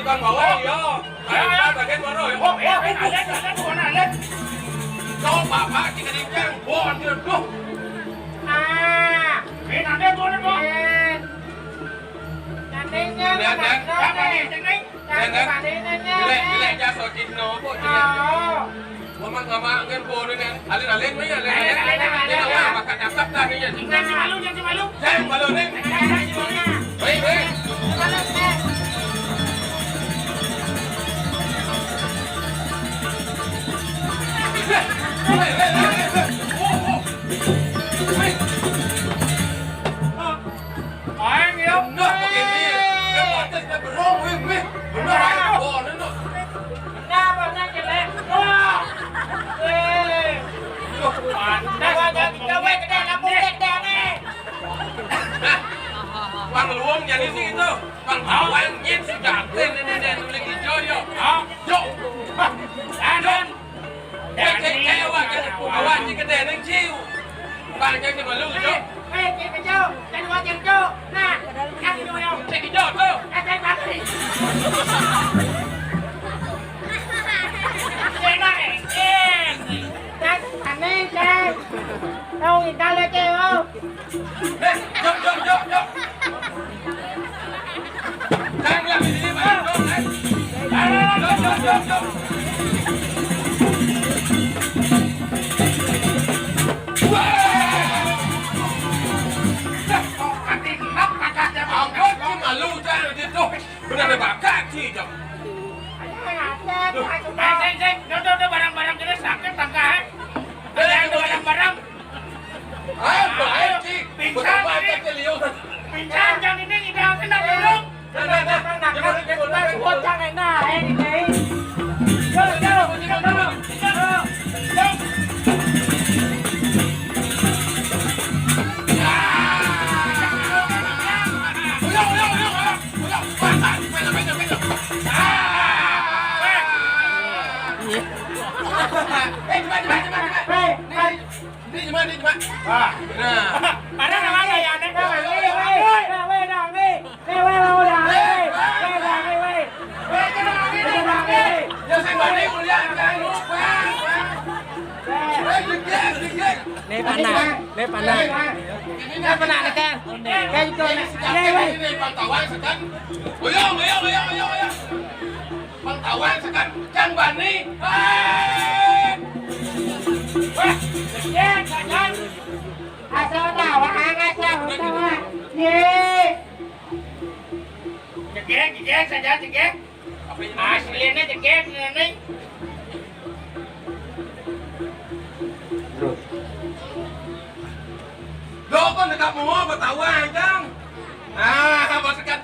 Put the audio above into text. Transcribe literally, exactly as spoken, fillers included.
Bang Bawang, yo. Ayo, ayo, bagian mana, yo? Oh, iya, iya, ada, ada, ada, ada. Coba, Pak, kita di jeng, bon, dia, duh. Ah, ini ada, bon, bon. Tandingnya, lihat, lihat. Apa nih, cek nih? Lihat, lihat. Jelek, jelek, jas, oh, cik, no, kok jelek? Oh. Ngomong sama ngan bore kan. Alin-alin mah ya, alin-alin. Alin-alin, alin-alin. Dia mah bakal nyakap dah nih ya. Jangan si malu, jangan si malu. Jangan malu nih. Baik, baik. Aing ya. Nah, begini. Yang pantas dia berong, wih, wih. Bener, ayo, boleh, no. Kenapa, nak, jelek? Wah. Eh. Loh, pantas. Coba, coba, coba, gede, lampu gede, nih. Nah, Bang Luong jadi sih itu. Bang Bawang, nyin, si Jatin, ini, ini, ini, hijau, yo. Hah? Yo. Hah? Aduh. Weh, cek, cek, wah, cek, awas, cek, gede, neng, ciu. Bang, cek, cek, malu, yo. Weh, cek, cek, cek, wah, cek, cek. Nah, yang hijau, yo. Cek, hijau, tuh. Eh, cek, mati. Enak, eh. Cek, aneh, cek. Tahu, kita lihat, cek, oh. Eh, jom, jom, jom, jom. Jangan bilang di sini, Bang. Jom, eh. Jom, jom, jom, jom. Wah! Dah, kok mati, nak, kakaknya, Bang. Ampun, si malu, jangan gitu. Benar, ada bakat, sih, jom. Ayo, ayo, ayo, ayo. Duh. Eh, cek, cek. Duh, duh, duh, barang-barang kita sakit, tangga, eh. Ada yang barang-barang. Ah, baik, Ci. Pingsan, Ci. Pingsan, jangan ini, tidak kena duduk. Nah, nah, nah. Gimana, gimana, gimana? Bocah enak, eh, ini. Yuk, yuk, yuk, yuk, yuk. Uyang, uyang, uyang, uyang. Uyang, pantas. Pegang, pegang, pegang. Ah. Eh, cepat, cepat, cepat, cepat. Ini, ini, cepat, ini, cepat. Ah. Nah. Mana namanya ya, Nek? Weh, weh, weh, weh, weh, weh, weh, weh, weh, weh, weh, weh, weh. Weh, jangan lagi, nih. Jangan lagi. Ya, saya balik, kuliah, jangan lupa. Weh, dikit, dikit. Nih, panah. Nih, panah. Ini panah, nih, kan. Kayak gitu, nih. Ini, weh. Ini, pantauan, sekan. Uyang, uyang, uyang, uyang, uyang. Pengetahuan sekan jang bani. Hei! Wah, jegeg, sajan. Asal tawa, asal tawa. Ye. Jegeg, jegeg, sajan, jegeg. Aslinya jegeg, ini. Terus. Lo kan dekat mau ketahuan, Jang. Ah, apa sekat